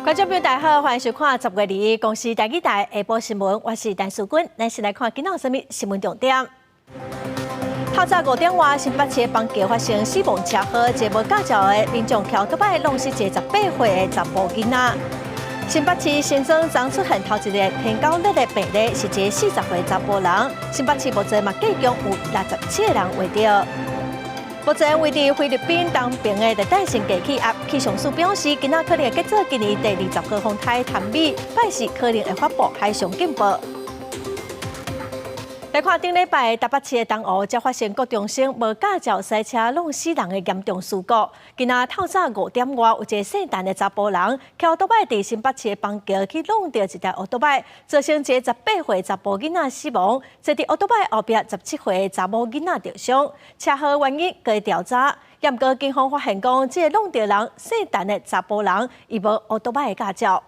觀眾朋友大家好，歡迎收看10月21公視台語台下晡新聞，我是陳淑君。咱先來看今仔有啥物新聞重點。透早5點外，新北市邦橋發生死亡車禍，一個無駕照的民眾騎歐多擺弄死一個18歲的查埔囡仔。新北市新增昨出現頭一个天狗熱的病例，是一個40歲查埔人。新北市目前嘛計共有67個人罹著。目前位佇菲律賓東爿的熱帶性低氣壓，氣象署表示，今仔可能會結做今年第20號風台潭米，拜四可能會發布海上警報。來看頂禮拜台北市的東湖，才發生國中生無駕照駛車弄死人的嚴重事故。今仔透早5點外，有一個姓陳的查埔人，騎歐多擺佇新北市的邦橋去挵著一台歐多擺，造成一個18歲查埔囡仔死亡，坐佇歐多擺後壁17歲的查某囡仔著傷。車禍原因閣調查，毋過警方發現講，這个挵著人姓陳的查埔人，伊無歐多擺的駕照。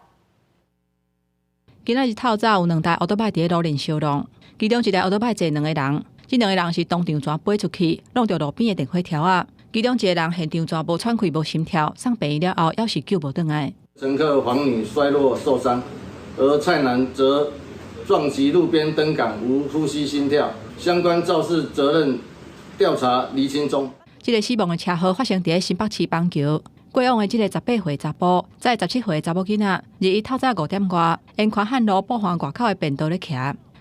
今仔日透早有兩台歐多擺佇咧路面相撞。其中一台歐多擺坐兩個人，這兩個人是當場全飛出去，挵著路邊的電火柱仔。其中一個人現場全無喘氣、無心跳，送病院了後，猶是救無轉來。乘客黃女摔落受傷，而蔡男則撞擊路邊燈桿，無呼吸心跳。相關肇事責任調查釐清中。這个死亡的車禍發生佇咧新北市邦橋。過往的這个18歲查埔，載17歲查某囡仔，日透早5點外，沿寬漢路埔環外口的便道咧騎。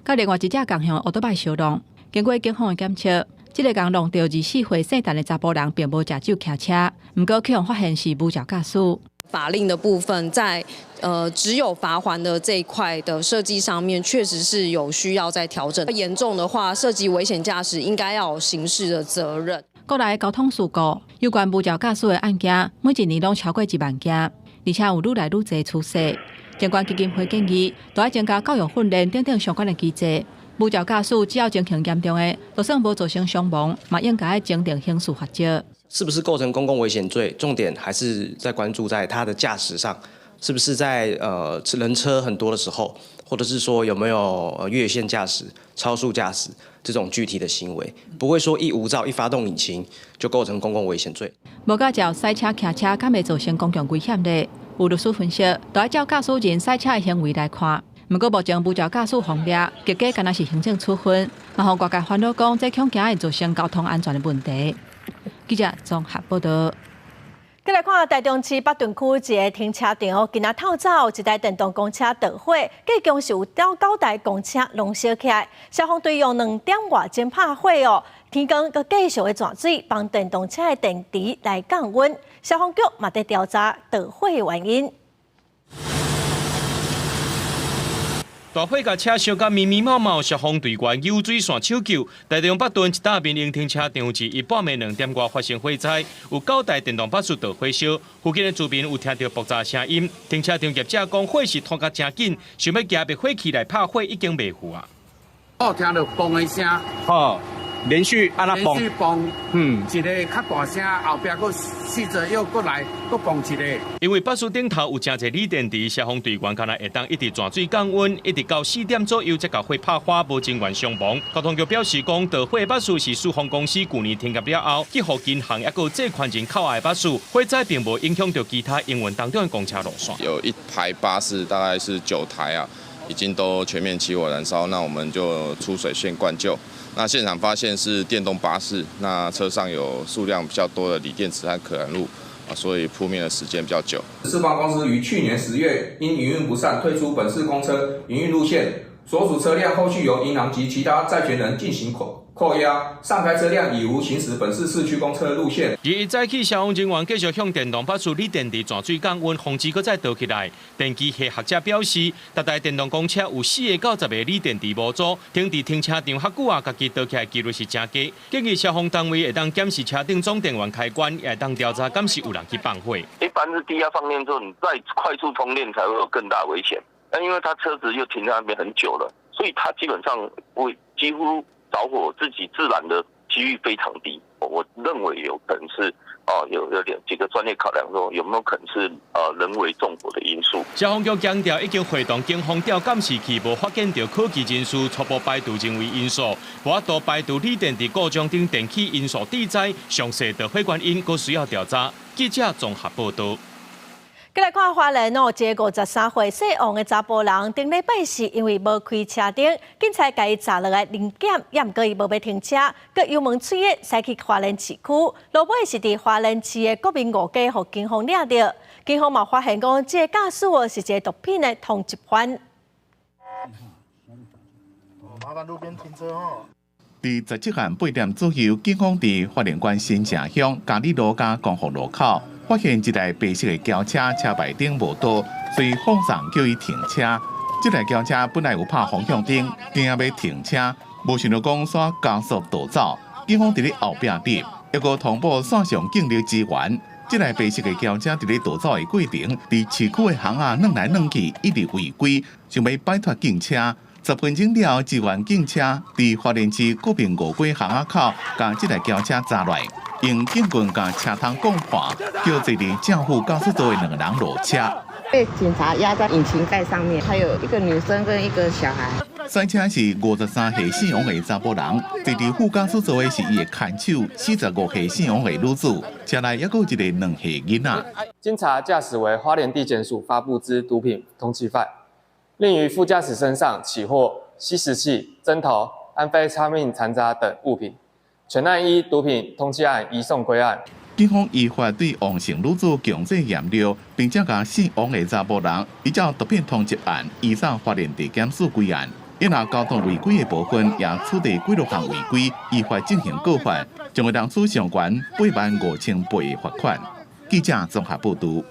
佮另外一隻仝向歐多擺相挵，經過警方的檢測，這个共挵著24歲姓陳的查埔人並無食酒騎車，毋過予人發現是無照駕駛。法令的部分在只有罰鍰的這一塊的設計上面，確實是有需要再調整。嚴重的話，涉及危險駕駛，應該要有刑事的責任。國內交通事故有關無照駕駛的案件，每一年攏超過1萬件，而且有愈來愈濟趨勢。相關基金會建議，都愛增加教育訓練等等相關的機制。無照駕駛只要情形嚴重的，就算無造成傷亡，嘛應該愛增訂刑事罰則。是不是構成公共危險罪？重點還是在關注在他的駕駛上，是不是在人車很多的時候，或者是說有沒有越線駕駛、超速駕駛這種具體的行為，不會說一無照一發動引擎就構成公共危險罪。無駕照駛車騎車，敢會造成公共危險咧？有律師分析，都愛照駕駛人駛車的行為來看。毋過目前無照駕駛方面，結果敢若是行政處分，嘛予外界煩惱講，這恐驚會造成交通安全的問題。記者綜合報道。閣來看台中市北屯區一个停車場，今仔透早一台電動公車著火，計共是有九台公車攏燒起來。消防隊用2點外鐘拍火哦，天光閣繼續咧泉水，幫電動車的電池來降溫。消防局嘛佇調查著火的原因。大火共車燒甲密密麻麻，消防隊員游水線搶救。台中北屯一搭民營停車場佇伊半暝2點外發生火災，有九台電動巴士著火燒。附近的住民有聽著爆炸聲音。停車場業者講火勢拖甲誠緊，想欲舉滅火器來拍火已經袂赴啊。我聽著嘣的聲，吼，連續按呢嘣，連續嘣，一个較大聲，後壁閣四座又閣來，閣嘣一个。因為巴士頂頭有誠濟鋰電池，消防隊員敢若會當一直泉水降溫，一直到4點左右才共火拍花，無人員傷亡。交通局表示講，著火巴士是四方公司舊年停業了後，去予銀行抑閣借款人扣押的巴士，火災並無影響著其他營運當中的公車路線。有一排巴士，大概是9台啊，已經都全面起火燃燒，那我們就出水線灌救。那現場發現是電動巴士，那車上有數量比較多的鋰電池和可燃物，啊，所以撲滅的時間比較久。四方公司於去年10月因營運不善退出本市公車營運路線，所屬車輛後續由銀行及其他債權人進行扣押，上開車輛已無行駛本市市區公車路線。日早起，消防人員繼續向電動巴士鋰電池泉水降溫，防止閣再著起來。電機系學者表示，逐台電動公車有4個到10個鋰電池模組，停佇停車場較久啊，家己著起來機率是誠低。建議消防單位會當檢視車頂總電源開關，也會當調查敢是有人去放火。一般是低壓放電之後，你再快速充電才會有更大危險。但因為他車子又停在那邊很久了，所以他基本上會幾乎著火自己自燃的幾率非常低。我認為有可能是哦，有點幾個專業考量，說有沒有可能是人為縱火的因素。消防局強調，已經會同警方調監視器，無發現著可疑人士，初步排除人為因素，無法度排除鋰電池故障等電氣因素致災，詳細著火原因閣需要調查。記者綜合報道。過來看花蓮哦，一個53歲姓王的查埔人，頂禮拜四因為無開車燈，警察共伊查落來臨檢，也毋過伊無欲停車，閣油門催的駛去花蓮市區，落尾是佇花蓮市的國民五街，予警方掠著。警方嘛發現講，這個駕駛哦是一個毒品的通緝犯。麻煩路邊停車哦。佇17號8點左右，警方佇花蓮縣新城鄉嘉里路佮光復路口，發現一台白色的轎車，車牌燈無倒，所以放送叫伊停車。這台轎車本來有拍方向燈，驚欲停車，無想著講煞加速逃走。警方佇咧後壁追，抑閣通報線上警力支援。這台白色的轎車佇咧逃走的過程，佇市區的巷仔轉來轉去，一直違規，想欲擺脫警車。10分鐘了後，支援警車佇花蓮市國民五街巷仔口，共這台轎車查落來，用警棍共車窗摃破，叫坐佇正副駕駛座的兩個人落車。被警察壓在引擎蓋上面，還有一個女生跟一個小孩。駛車是53歲姓王的查埔人，坐佇副駕駛座的是伊的牽手，45歲姓王的女子，車內猶閣有一个2歲囡仔。經查駕駛為花蓮地檢署發布之毒品通緝犯。另於副駕駛身上起獲吸食器、針頭、安非他命殘渣等物品，全案依毒品通緝案移送歸案。警方依法對王姓女子強制驗尿，並且共姓王的查埔人依照毒品通緝案移送花蓮地檢署歸案。因若交通違規的部分，也處理幾多項違規，依法進行告發，將會當處上懸85,800的罰款。記者綜合報導。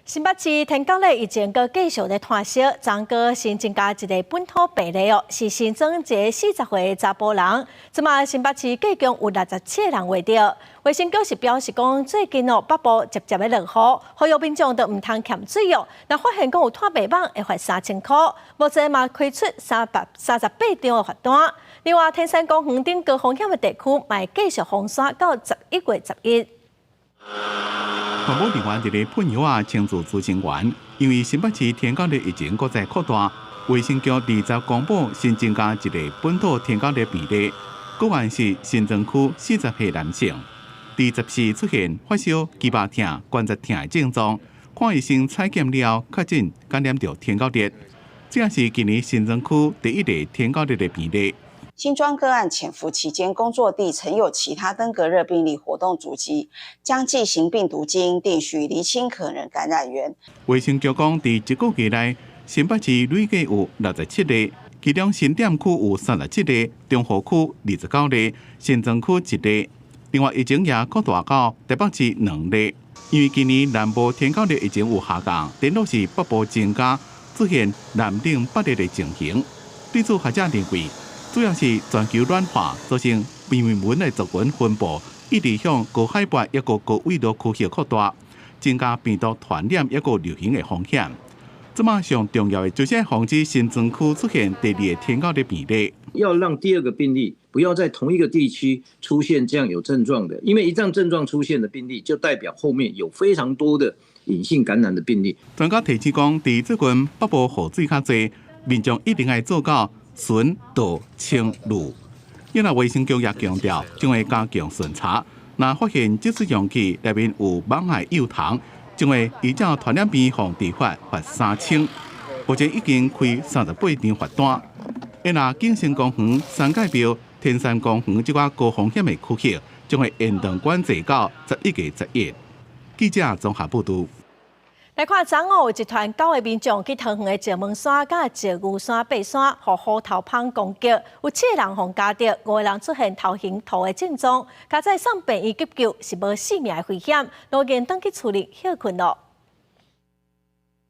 新北市天狗日疫情閣繼續咧湠燒，昨閣新增加一个本土病例哦，是新增一个40歲的查埔人。這馬新北市計共有67個人罹著。衛生局是表示講，最近哦北部捷捷咧落雨，呼籲民眾都毋通欠水哦。若發現講有拖袂網，會罰3000箍。目前嘛開出338張的罰單。另外，天山公園頂高風險的地區，嘛會繼續封山到11月11。環保人員佇咧噴藥仔清除孳生源，因為新北市天狗日疫情閣再擴大，衛生局20公布新增加一個本土天狗日病例，個案是新莊區40歲男性，佇14出現發燒、肌肉疼、關節疼的症狀，看醫生採檢了後，確診感染著天狗日，這也是今年新莊區第一例天狗日的病例。新莊個案潛伏期間，工作地曾有其他登革熱病例活動足跡，將進行病毒基因定序，釐清可能感染源。衛生局講，佇這個月內，新北市累計有67例，其中新店區有37例，中和區29例，新莊區一例。另外，疫情也擴大到台北市兩例。因為今年南部天狗日疫情有下降，顛倒是北部增加，出現南冷北熱的情形。對此，學者認為，主要是全球暖化造成病媒蚊的族群分布一直向高海拔抑閣高緯度區域擴大，增加病毒傳染抑閣流行的風險。這馬上重要的就是防止新莊區出現第二个天狗日病例。要讓第二個病例不要在同一個地區出現這樣有症狀的，因為一旦症狀出現的病例，就代表後面有非常多的隱性感染的病例。專家提醒講，佇最近北部雨水較濟，民眾一定愛做到巡、倒、清、濾。因為衛生局也強調，將會加強巡查，若發現積水容器內面有蠓仔幼蟲，將會依照傳染病防治法罰3000。目前已經開38張罰單。若景星公園、三界廟、天山公園這寡高風險的區域，將會延長管制到11月11。記者綜合報導。來看，昨昏有一團九个民眾去桃園的石門山佮石牛山爬山，予虎頭蜂攻擊，有七个人予咬著，五個人出現頭暈吐的症狀，佳哉送病院急救是無性命的危險，路見轉去厝裡歇睏囉。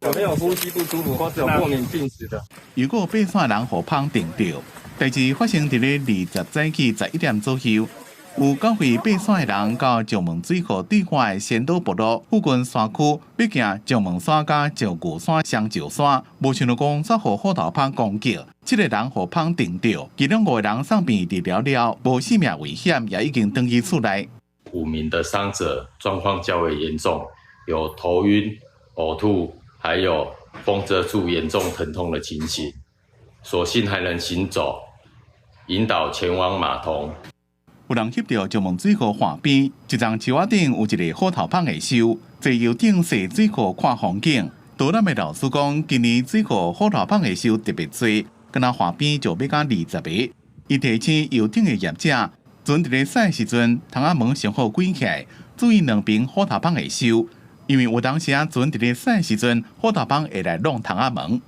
有沒有呼吸不舒服或者有過敏病史的？如果爬山人予蜂叮著，代誌發生佇咧20早起11點左右。有九位爬山的人到石門水庫對岸的仙島部落附近山區，欲行石門山佮石牛山、雙石山，無想著講煞予虎頭蜂攻擊，七个人予蜂叮著，其中五个人送病院治療了，無性命危險，也已經轉去厝內。 5名的傷者狀況較為嚴重，有頭暈、嘔吐，還有蜂蟄處嚴重疼痛的情形，所幸還能行走，引導前往馬桶。有人翕著石門水庫岸邊一叢樹仔頂有一個虎頭蜂會收，坐遊艇踅水庫看風景。導覽的老師講，今年水庫虎頭蜂會收特別濟，敢若岸邊就欲甲20個。伊提醒遊艇的業者，船佇咧駛時陣，窗仔門上好關起來，注意兩爿虎頭蜂會收，因為有當時啊，船佇咧駛時陣，虎頭蜂會來弄窗仔門。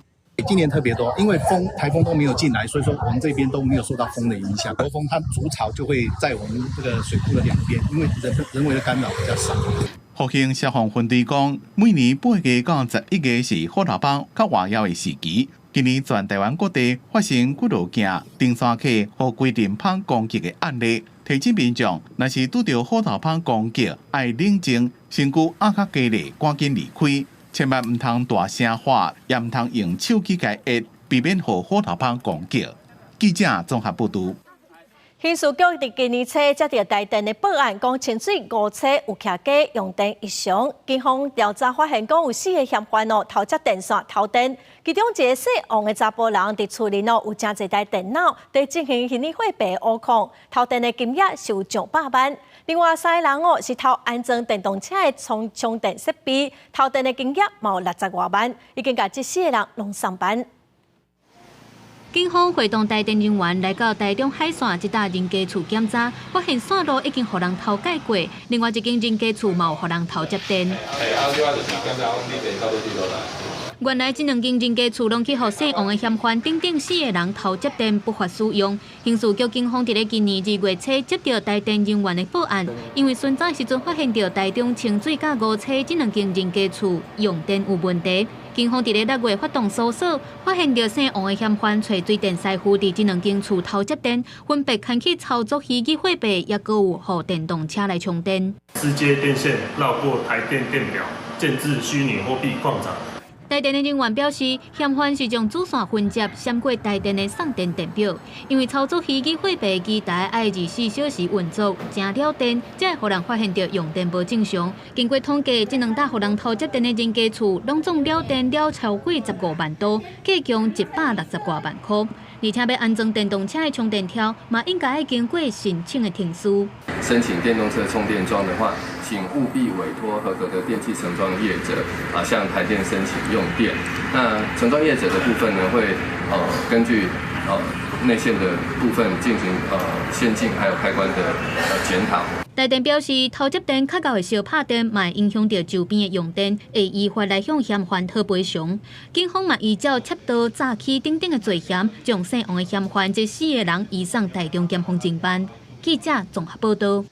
今年特別多，因為風颱風都沒有進來，所以說我們這邊都沒有受到風的影響。颱風它築巢就會在我們這個水庫的兩邊，因為人為的干擾比較少。復興消防分隊講，每年8月到11月是虎頭蜂較活躍的時期。今年全台灣各地發生幾落件登山客予規陣蜂攻擊的案例，提醒民眾，若是拄著虎頭蜂攻擊，愛冷靜，身軀壓較低咧，趕緊離開，千萬毋通大聲喊，也毋通用手機共按，避免予虎頭蜂攻擊。記者綜合報導。刑事局佇今年初接著台電的報案，講清水五車有徛家用電異常，警方調查發現，講有四个嫌犯哦偷接電線偷電，其中一个姓王的查埔人佇厝裡哦有誠濟台電腦佇進行虛擬貨幣挖礦，偷電的金額是有上百萬。另外三个人哦是偷安裝電動車的充電設備，偷電的金額嘛有60外萬，已經共這四个人攏送辦。警方會同台電人員來到台中海線這搭人家厝檢查，發現線路已經予人偷改過，另外一間人家厝嘛有予人偷接電。原來這兩間人家厝攏去予姓王的嫌犯等等四個人偷接電不法使用。刑事局警方佇咧今年2月初接著台電人員的報案，因為巡查時陣發現著台中清水佮五車這兩間人家厝用電有問題。警方佇咧6月發動搜索，發現著姓王的嫌犯揣水電師傅佇這兩間厝偷接電，分別牽去操作虛擬貨幣，抑閣有予電動車來充電。私接電線繞過台電電表，建置虛擬貨幣礦場。台電的人員表示，嫌犯是將主線分接閃過台電的送電電表，因為操作虛擬貨幣機台愛24小時運作，誠了電，才會予人發現著用電無正常。經過統計，這兩搭予人偷接電的人家厝，攏總了電了超過15萬度，計共160外萬箍。而且欲安裝電動車的充電柱，嘛應該愛經過申請的程序。申請電動車充電樁的話，請務必委託合格的電器承裝業者啊，向台電申請用電。那承裝業者的部分呢，會根據內線的部分進行線徑還有開關的檢討。台電表示，偷接電較會燒拍電，嘛會影響著周邊的用電，會依法來向嫌犯討賠償。警方嘛依照竊盜、詐欺等等的罪嫌，將姓王的嫌犯這四个人移送台中檢方偵辦。記者綜合報導。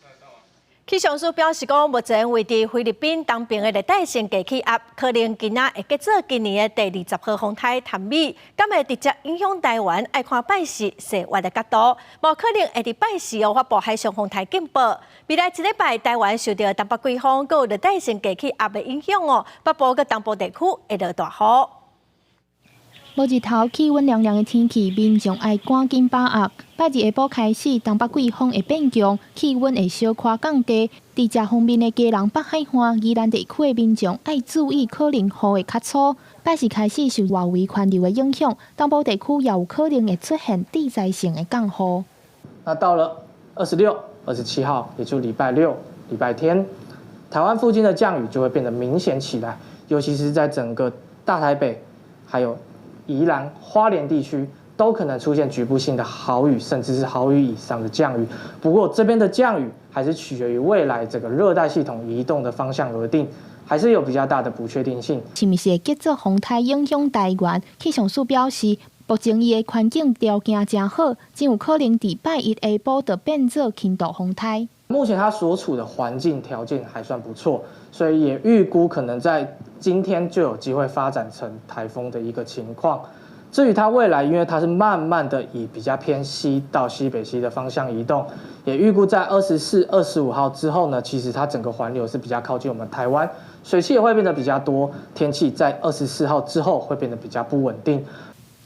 氣象署表示講，目前位佇菲律賓東邊的熱帶性低氣壓，可能今仔會結做今年的第20號風颱譚米，敢會直接影響台灣？愛看拜四細月的角度，無可能會佇拜四哦發布海上風台警報。未來一禮拜，台灣受著東北季風閣有熱帶性低氣壓的影響哦，北部佮東部地區會落大雨。無日頭，氣溫涼涼的天氣，民眾愛趕緊把握。拜二下晡開始，東北季風會變強，氣溫會小可降低。佇遮方面的基隆北海岸、宜蘭地區的民眾愛注意，可能雨會較粗。拜四開始受外圍環流的影響，東部地區也有可能會出現地災性的降雨。那到了26、27號，也就禮拜六、禮拜天，台灣附近的降雨就會變得明顯起來，尤其是在整個大台北，還有宜蘭花蓮地區都可能出現局部性的豪雨，甚至是豪雨以上的降雨。不過這邊的降雨還是取決於未來這個熱帶系統移動的方向而定，還是有比較大的不確定性。是毋是會結做風颱影響台灣？氣象署表示，目前伊的環境條件誠好，真有可能佇拜一下晡就變做輕度風颱。目前它所處的環境條件還算不錯，所以也預估可能在今天就有機會發展成颱風的一個情況。至於它未來，因為它是慢慢的以比較偏西到西北西的方向移動，也預估在24、25號之後呢，其實它整個環流是比較靠近我們台灣，水汽也會變得比較多，天氣在24號之後會變得比較不穩定。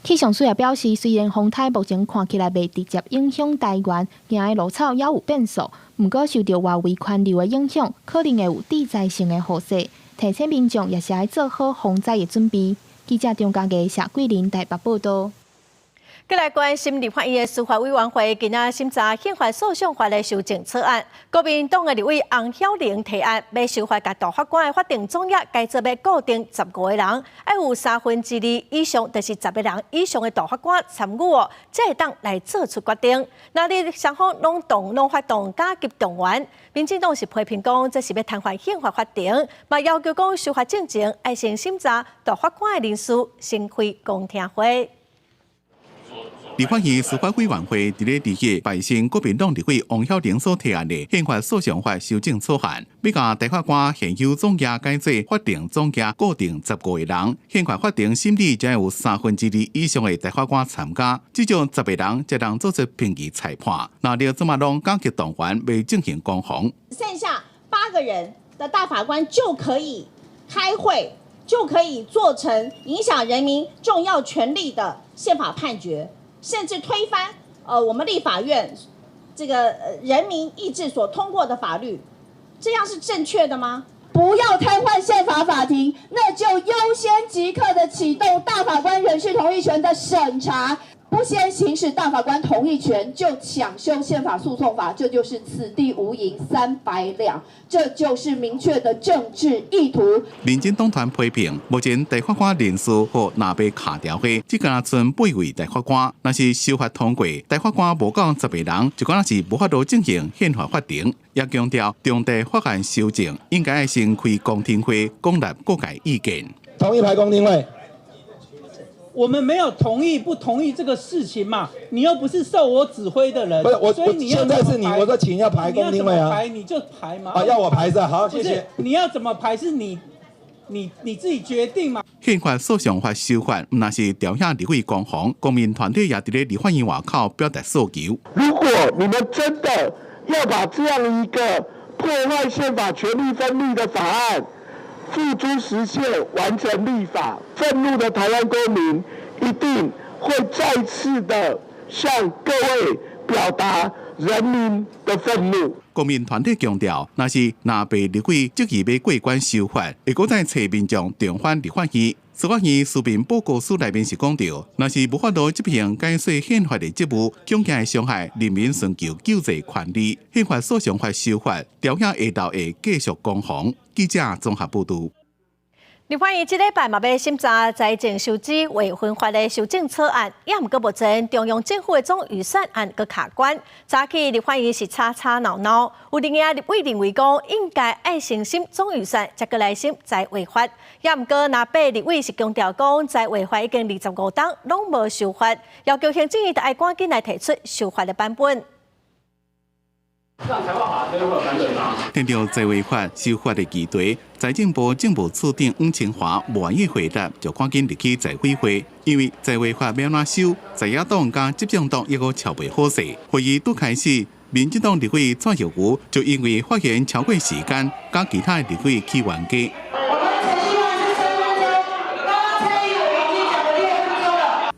氣象署也表示，雖然風颱目前看起來袂直接影響台灣，行的路草猶有變數，毋過受著外圍環流的影響，可能會有地災性的雨勢。提醒民眾也是愛做好防災的準備。記者張家義、謝桂林台北報導。閣來關心立法院的司法委員會今仔審查憲法訴訟法的修正草案，國民黨的立委洪曉玲提案，欲修法共大法官的法定總額改做欲固定15個人，愛有2/3以上，就是十個人以上的大法官參與哦，才會當來做出決定。若你雙方攏動攏發動加急動員，民進黨是批評講這是欲癱瘓憲法法庭，嘛要求講修法進前愛先審查大法官的人事，先開公聽會。立法院司法委員會佇咧二日敗成國民黨立委王曉玲所提案的憲法訴訟法修正草案，欲共大法官現有總額改做法定總額固定15個人，憲法法庭審理才有2/3以上的大法官參加，至少十個人才能做出評議裁判。若你這馬攏緊急動員，欲進行攻防。剩下8個人的大法官就可以開會，就可以做成影響人民重要權利的憲法判決。甚至推翻我們立法院這個人民意志所通過的法律，這樣是正確的嗎？不要癱瘓憲法法庭，那就優先即刻的啟動大法官人事同意權的審查，不先行使大法官同意權就強修憲法訴訟法，這就是此地無銀三百兩，這就是明確的政治意圖。民進黨團批評，目前大法官人數予藍白敲掉後，只敢賰八位大法官，若是修法通過，大法官無夠十個人，就敢若是無法度進行憲法法庭。也強調，重大法案修正應該先開公聽會，廣納各界意見。同意排公聽會。我們沒有同意不同意這個事情嘛？你又不是受我指揮的人，不是我，所以你現在是你，我說請要排公聽會啊，排你就排嘛。啊，要我排是吧？好，謝謝。你要怎麼排是你自己決定嘛。憲法訴訟法修法，毋但是朝野立委攻防，公民團體也佇咧立法院外口表達訴求。如果你們真的要把這樣一個破壞憲法權力分立的法案付諸實現，完成立法，憤怒的台灣公民一定會再次的向各位表達人民的憤怒。公民團體強調，若是藍白立委執意欲過關修法，會閣再揣民眾重返立法院。司法院書面報告書內面是講著，若是無法度執行改寫憲法的職務，恐驚會傷害人民尋求救濟權利。憲法訴訟法修法，朝野下晝會繼續攻防。記者綜合報導。立法院這禮拜嘛欲審查財政收支劃分法的修正草案，也毋過目前中央政府的總預算案閣卡關。早起立法院是吵吵鬧鬧，有另外立委認為講應該愛先審總預算，才閣來審財劃法。也毋過藍白立委是強調講財劃法已經25冬攏無修法，要求行政院愛趕緊來提出修法的版本。聽著財劃法修法的議題，財政部政務次長黃清華無願意回答，就趕緊入去財委會，因為財劃法欲按怎修，在野黨佮執政黨猶閣喬袂好勢。會議拄開始，民進黨立委蔡玉如就因為發言超過時間，佮其他立委起冤家。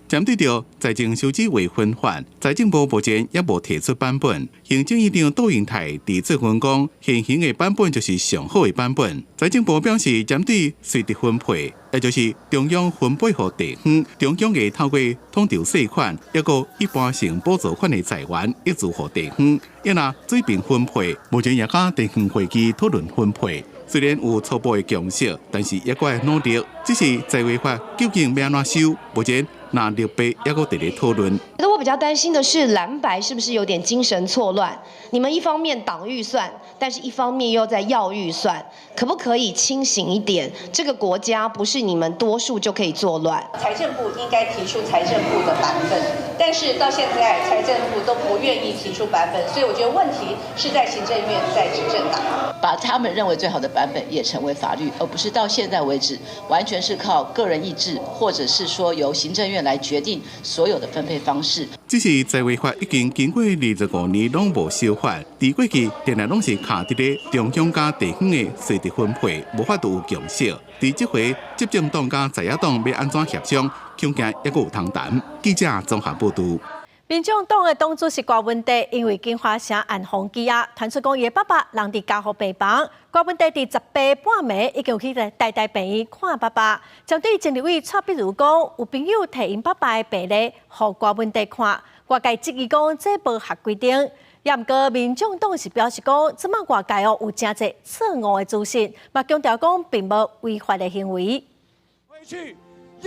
針對著財政收支劃分法，財政部目前猶無提出版本。行政院長杜英泰佇最近講，現行的版本就是上好的版本。財政部表示，針對稅得分配，也就是中央分配予地方，中央會透過統籌稅款，抑閣一般性補助款的財源，挹注予地方。抑若水平分配，目前也佮地方會議討論分配。雖然有初步的共識，但是猶閣愛努力。只是財劃法究竟欲按怎修，目前藍綠白猶閣佇咧討論。那我比較擔心的是藍白是不是有點精神錯亂？你們一方面擋預算，但是一方面又在要預算，可不可以清醒一點？這個國家不是你們多數就可以作亂。財政部應該提出財政部的版本，但是到現在財政部都不願意提出版本，所以我覺得問題是在行政院，在執政黨。把他們認為最好的版本也成為法律，而不是到現在為止完全是靠個人意志，或者是說由行政院來決定所有的分配方式。只是財劃法已經經過25年攏無修法，佇過去定定攏是卡佇咧中央佮地方的稅得分配，無法度有共識。佇這回執政黨佮在野黨欲按怎協商，恐驚猶閣有通談。記者綜合報導。民眾黨的黨主席郭文哲因為金華城案予羈押，傳出講伊的爸爸人佇加護病房。郭文哲佇18半暝已經去台大病院看爸爸。針對前立委蔡壁如講，有朋友提𪜶爸爸的病歷予郭文哲看，外界質疑講這無合規定。也毋過民眾黨是表示講，這擺外界哦有誠濟錯誤的資訊，嘛強調講並無違法的行為。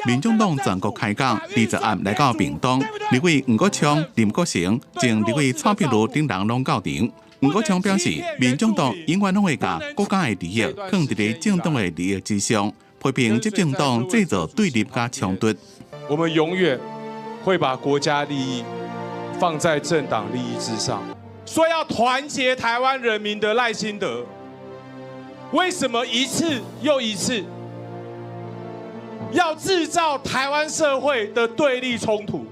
民眾黨全國開講，20暗來到屏東，立委黃國昌、林國成、前立委蔡壁如等人攏到場。黃國昌表示，民眾黨永遠攏會共國家的利益放佇咧政黨的利益之上，批評執政黨製造對立佮衝突。我們永遠會把國家利益放在政黨利益之上。說要團結台灣人民的賴清德，為什麼一次又一次要製造台灣社會的對立衝突？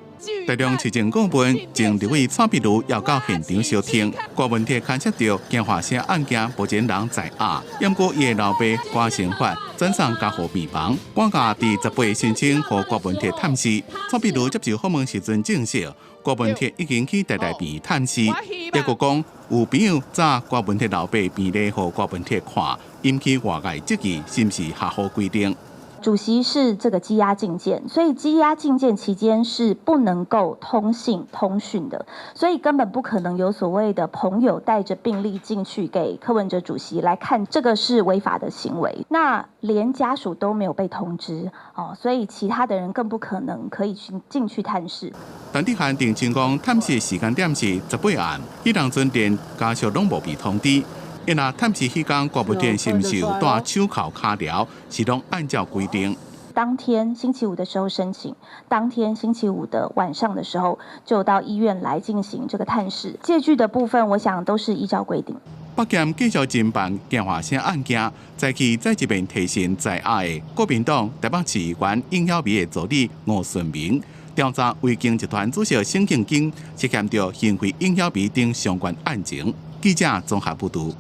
台中市政顧問前立委蔡壁如也到現場相聽，郭文鐵牽涉到京華城案件，目前人在押，毋過伊的老爸郭成發轉送加護病房，趕價佇18申請予郭文鐵探視。蔡壁如接受訪問時陣證實，郭文鐵已經去台大病院探視，抑閣講有朋友載郭文鐵老爸病歷予郭文鐵看，引起外界質疑是毋是合乎規定。主席是這個羈押禁見，所以羈押禁見期間是不能夠通信通訊的，所以根本不可能有所謂的朋友帶着病歷進去給柯文哲主席來看，這個是違法的行為。那連家屬都沒有被通知哦，所以其他的人更不可能可以去進去探視。陳智菡澄清講，探視時間點是18暗，彼當陣連家屬攏無被通知。因若探視彼工，郭文鐵是毋是有戴手銬跤鐐，是攏按照規定。當天星期五的時候申請，當天星期五的晚上的時候就到醫院來進行這個探視。借據的部分，我想都是依照規定。北檢繼續偵辦京華城案件，早起再一遍提審在押的國民黨台北市議員尹曉薇的助理吳順明，調查維京集團主席沈慶京涉嫌著行賄尹曉薇等相關案情。記者綜合報導。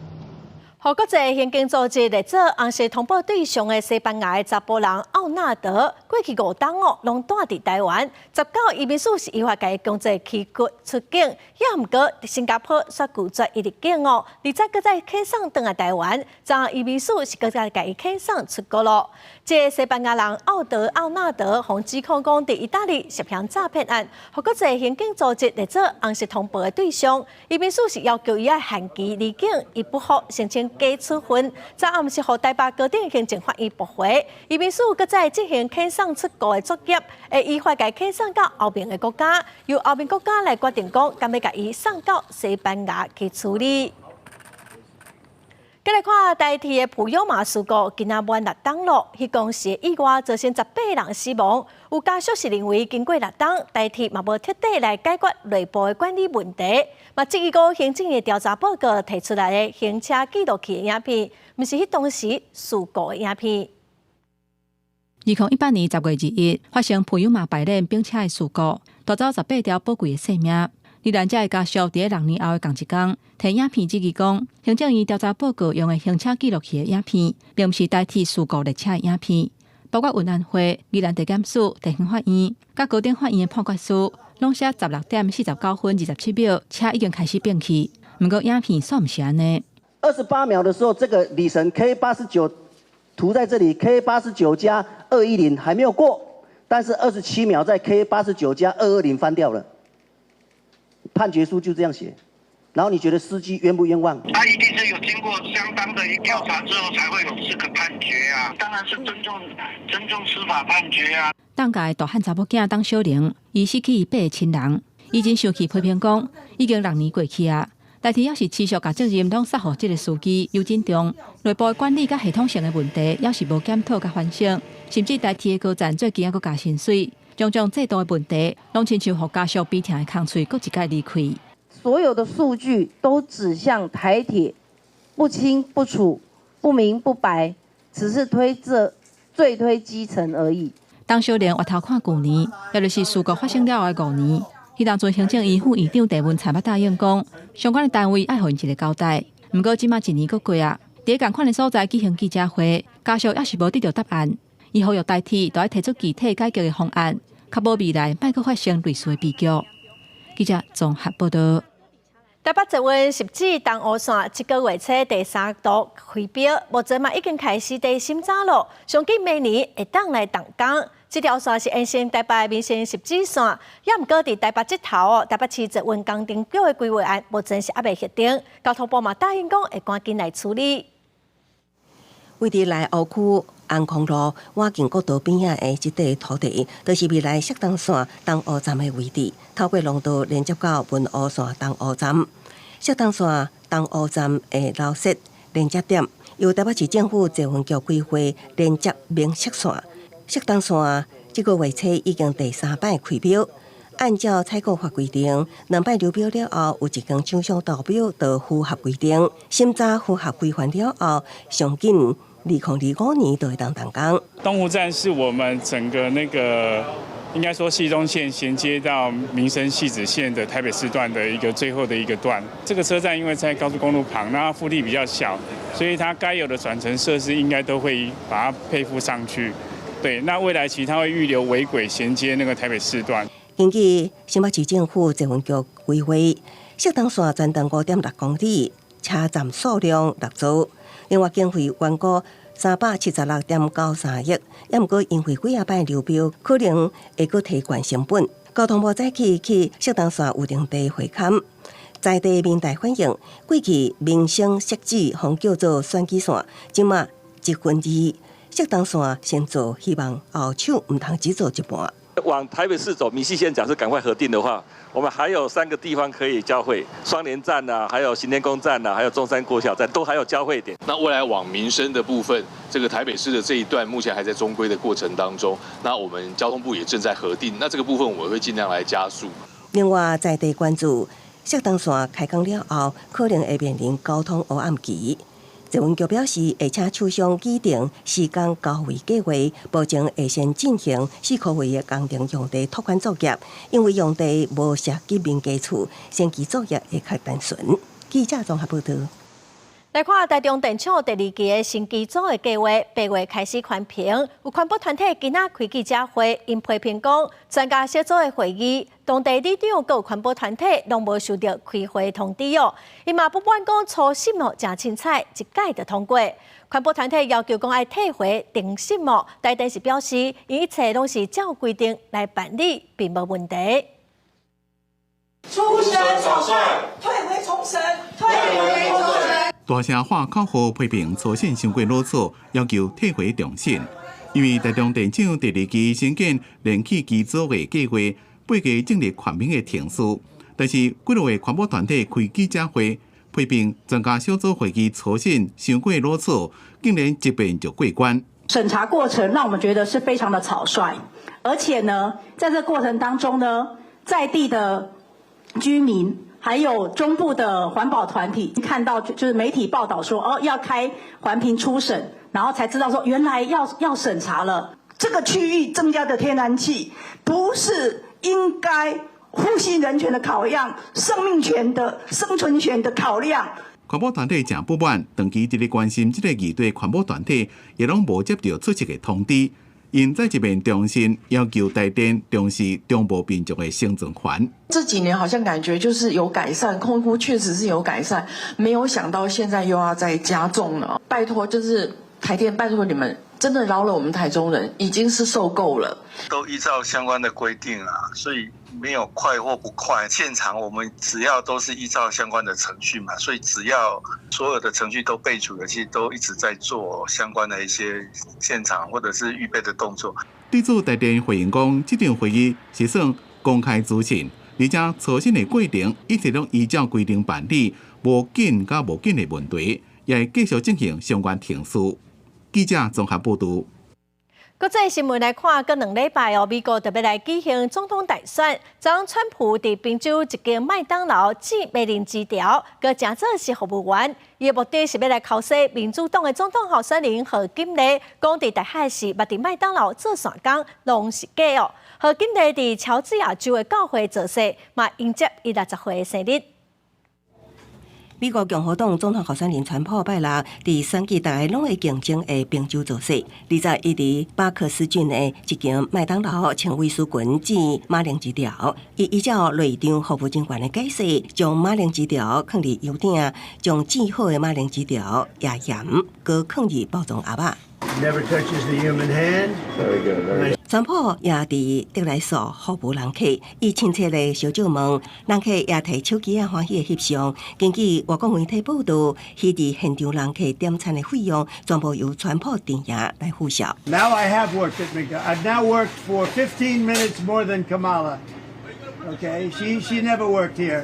予國際刑警組織列做紅色通報對象的西班牙的查埔人奧納德，過去5冬哦，攏蹛佇台灣。19移民署是依法共伊強制驅逐出境，也毋過新加坡煞拒絕伊入境哦。而且閣再遣送轉來台灣，昨移民署是閣再共伊遣送出國咯。這个西班牙人奧德奧納德，予指控講佇意大利涉嫌詐騙案，予國際刑警組織列做紅色通報的對象。移民署是要求伊愛限期離境，伊不服申請解處分，昨暗是予台北高等行政法院駁回。移民署閣再進行遣送出國的作業，會依法共伊遣送到歐盟的國家，由歐盟國家來決定講，敢欲共伊送到西班牙去處理。繼來看台鐵的普悠瑪事故，今仔滿6冬咯，彼當時意外造成18人死亡。有家屬是認為，經過六冬，台鐵嘛無徹底來解決內部的管理問題，嘛質疑講行政院調查報告提出來的行車記錄器的影片，毋是彼當時事故的影片。2018年10月21，發生普悠瑪排鏈並車的事故，奪走18條寶貴的性命。罹難者的家屬佇咧6年後的仝一工，提影片質疑講，行政院調查報告用的行車記錄器的影片，並毋是台鐵事故列車的影片，包括運安會、宜蘭地檢署、地方法院、佮高等法院的判決書，攏寫16點49分27秒，車已經開始變去。毋過影片煞毋是按呢。28秒的時候，這個里程 K 89塗在這裡，K 89+210還沒有過，但是27秒在 K 89+220翻掉了。判決書就這樣寫，然後你覺得司機冤不冤枉？他一定是有經過相當的一調查之後，才會有這個判決啊！當然是尊重司法判決啊！當屆大漢查某囝董小玲，伊死去伊八个親人，伊真生氣批評講，已經六年過去啊，台鐵猶是持續共責任攏撒予這个司機游振中，內部的管理佮系統性的問題，猶是無檢討佮反省，甚至台鐵的高層最近猶閣加薪水。種種制度的問題，攏親像予家屬悲痛的空喙，閣一擺離開。所有的數據都指向台鐵，不清不楚、不明不白，只是推這罪推基層而已。董小玲回頭看舊年，也就是事故發生了後的5年，彼當陣行政院副院長鄭文燦捌答應講，相關的單位愛予𪜶一個交代。毋過這馬一年閣過啊，佇仝款的所在舉行記者會，家屬猶是無得著答案。伊呼籲台鐵著愛提出具體解決的方案，確保未來莫閣發生類似的悲劇。記者綜合報道。台北捷運汐止東湖線這個月初第三度開標，目前嘛已經開始佇審查咯，上緊明年會當來動工。這條線是延伸台北民生汐止線，也毋過佇台北這頭哦，台北市捷運工程局的規劃案目前是猶未核定，交通部嘛答應講會趕緊來處理。位佇內湖區安康路倚近國道邊仔的這塊土地，就是未來汐東線東湖站的位置。透過廊道連接到文湖線東湖站，汐東線東湖站會留設連接點，由台北市政府捷運局規劃連接民汐線。汐東線這個月初已經第三擺開標，按照採購法規定，兩擺流標了後，有一間廠商投標就符合規定，審查符合規範了後，上緊2025年就會當動工。東湖站是我們整個那個應該說汐東線銜接到民生汐止線的台北市段的一個最後的一個段。這個車站因為在高速公路旁，那腹地比較小，所以它該有的轉乘設施應該都會把它配附上去。對，那未來其實它會預留尾軌銜接那個台北市段。根據新北市政府捷運局規劃，汐東線全長5.6公里，車站數量六座，另外經費預估376.93億，也毋過因為幾仔擺流標，可能會閣提懸成本。交通部早起去汐東線預定地會勘，在地民代反映，過去民生汐止予叫做選舉線，這馬一分二汐東線先做，希望後手毋通只做一半。往台北市走，民汐線假設趕快核定的話，我們還有三個地方可以交匯，雙連站啊，還有行天宮站啊，還有中山國小站，都還有交匯點。那未來往民生的部分，這個台北市的這一段目前還在中規的過程當中，那我們交通部也正在核定，那這個部分我們會盡量來加速。另外，在地關注汐東線開工了後，可能會面臨交通黑暗期。捷運局表示，會請廠商擬定時間交位計劃，目前會先進行四區位的工程用地拓寬作業，因為用地無涉及民家厝，先期作業會較單純。記者綜合報道。來看台中電廠第二期的新機組的計劃，8月開始環評，有環保團體今仔開記者會，𪜶批評講，專家小組的會議，當地里長佮環保團體攏無收著開會通知哦。伊嘛不滿講初審哦，誠凊彩一改就通過。環保團體要求講愛退回重審哦，台電是表示，一切攏是照規定來辦理，並無問題。初審草率，退回重審，退回重審。大聲喊口號批評初審傷過魯草，要求退回重審。因為台中電廠第二期新建燃氣機組的計劃，8月進入全面的程序，但是幾落個環保團體開記者會，批評專家小組會議初審傷過魯草，竟然一遍就過關。審查過程讓我們覺得是非常的草率，而且呢，在這個過程當中呢，在地的居民還有中部的環保團體看到就是媒體報道說哦要開環評初審，然後才知道說原來要審查了。這個區域增加的天然氣不是應該呼吸人權的考量、生命權的生存權的考量。環保團體誠不滿，長期佇咧關心這個議題，環保團體也攏無接著出席的通知。𪜶再一遍重申要求台電重視中部民眾的生存權。這幾年好像感覺就是有改善，空污確實是有改善，沒有想到現在又要再加重了。拜託，就是台電，拜託你們，真的饒了我們台中人，已經是受夠了。都依照相關的規定啊，所以沒有快或不快。現場我們只要都是依照相關的程序嘛，所以只要所有的程序都備足了，其實都一直在做相關的一些現場或者是預備的動作。對此，台電回應講，這場會議是算公開資訊，而且初審的過程一直攏依照規定辦理，無緊佮無緊的問題，也會繼續進行相關程序。記者綜合報道。國際新聞來看，閣兩禮拜哦，美國就欲來舉行總統大選。昨昏川普佇賓州一間麥當勞寄罵人紙條，閣成做是服務員。伊的目的是欲來剾洗民主黨的總統候選人賀錦麗，講佇大學時捌佇麥當勞做散工，攏是假哦。賀錦麗佇喬治亞州的教會造勢，嘛迎接伊60歲的生日。美國共和黨總統候選人川普拜六佇選舉大家攏會競爭的賓州造勢，20伊佇巴克斯郡的一間麥當勞穿威斯裙煎馬鈴薯條，伊依照內場服務人員的解釋，將馬鈴薯條囥佇油鼎，將煎好的馬鈴薯條壓鹽，閣囥佇包裝盒仔。 Never touches the human hand. Very good, very good. 川普也佇得來速服務人客，伊親切的相借問，人客也提手機仔歡喜的翕相。根據外國媒體報道，彼日現場人客點餐的費用全部由川普陣營來付銷。 Now I have worked at McDonald's. I've now worked for 15 minutes more than Kamala. Okay, she never worked here.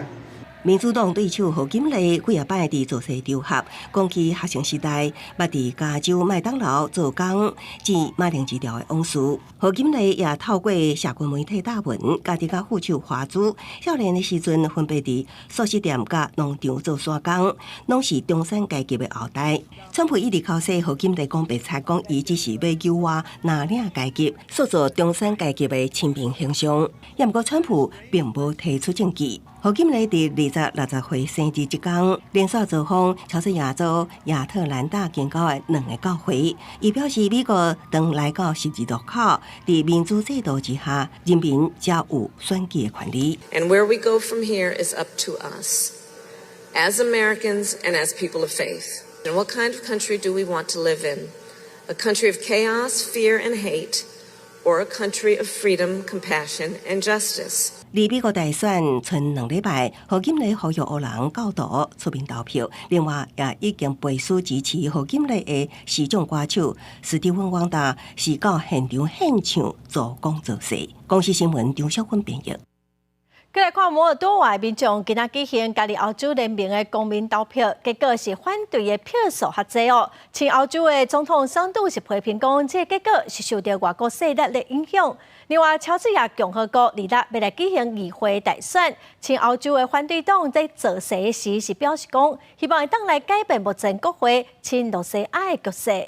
民主黨對手賀錦麗幾仔擺佇造勢場合，講起學生時代，捌佇加州麥當勞做工煎馬鈴薯條的往事。賀錦麗也透過社群媒體貼文，家己佮副手華珠，少年的時陣分別佇速食店佮農場做散工，攏是中產階級的後代。川普一直剾洗賀錦麗講白賊，講伊只是欲誘惑藍領階級，塑造中產階級的親民形象。也毋過川普並無提出證據。賀錦麗佇26歲生日這工，連續造訪喬治亞州亞特蘭大近郊的兩个教會。伊表示，美國當來到十字路口，佇民主制度之下，人民才有選舉的權利。 And where we go from here is up to us, as Americans and as people of faith. And what kind of country do we want to live in? A country of chaos, fear, and hate, or a country of freedom, compassion, and justice? 離美國大選賰2禮拜，賀錦麗呼籲黑人教徒出面投票。另外，也已經背書支持賀錦麗的時尚歌手史蒂芬旺達是到現場獻唱助攻造勢。公視新聞張小芬編譯。閣來看摩爾多瓦民眾今仔舉行加入歐洲聯盟的公民投票，結果是反對的票數較濟哦。親歐洲的總統桑杜是批評講，這個結果是受著外國勢力的影響。另外，喬治亞共和國二六欲來舉行議會大選，親歐洲的反對黨在造勢時是表示講，希望會當來改變目前國會親羅西亞的局勢。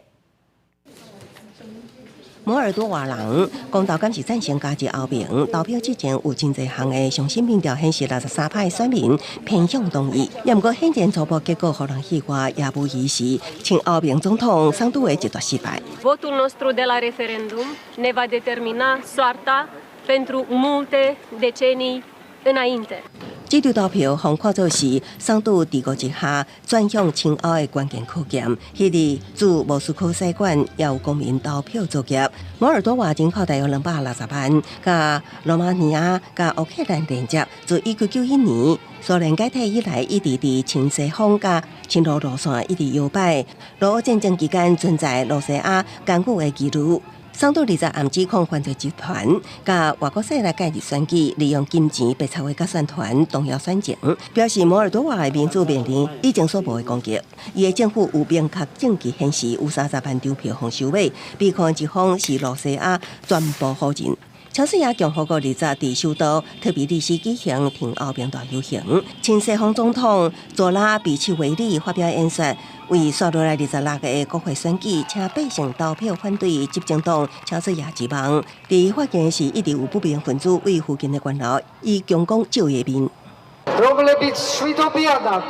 摩爾多瓦人公投敢是贊成加入歐盟？投票之前有真濟項的上新民調顯示，63%的選民偏向同意。也毋過顯然初步結果予人意外，也無疑是親歐盟總統桑杜的一大失敗。 Votul nostru de la referendum ne va determina soarta pentru multe decenii înainte. 這場投票予看做是桑杜治國之下轉向親歐的關鍵考驗。彼日駐莫斯科使館也有公民投票作業。摩爾多瓦人口大約260萬，佮羅馬尼亞、佮烏克蘭連接。自1991年蘇聯解體以來，一直佇親西方佮親羅路線一直搖擺。俄烏戰爭期間存在羅西亞干預的疑慮。桑杜20暗指控犯罪集團佮外國勢力介入選舉，利用金錢、白賊話佮宣傳動搖選情，表示摩爾多瓦的民主面臨以前所無的攻擊。伊的政府有明確證據顯示有30萬張票予收買，指控一方是羅西亞全部否認。喬治亞共和國20佇首都特比利斯舉行挺歐盟大遊行，親西方總統佐拉比切維利發表演說，為紲落來26个國會選舉，請百姓投票反對執政黨喬治亞之夢。佇發言時，一直有不明分子對附近的懸樓以強光照伊面。 რომლებიც მშვიდობიანად,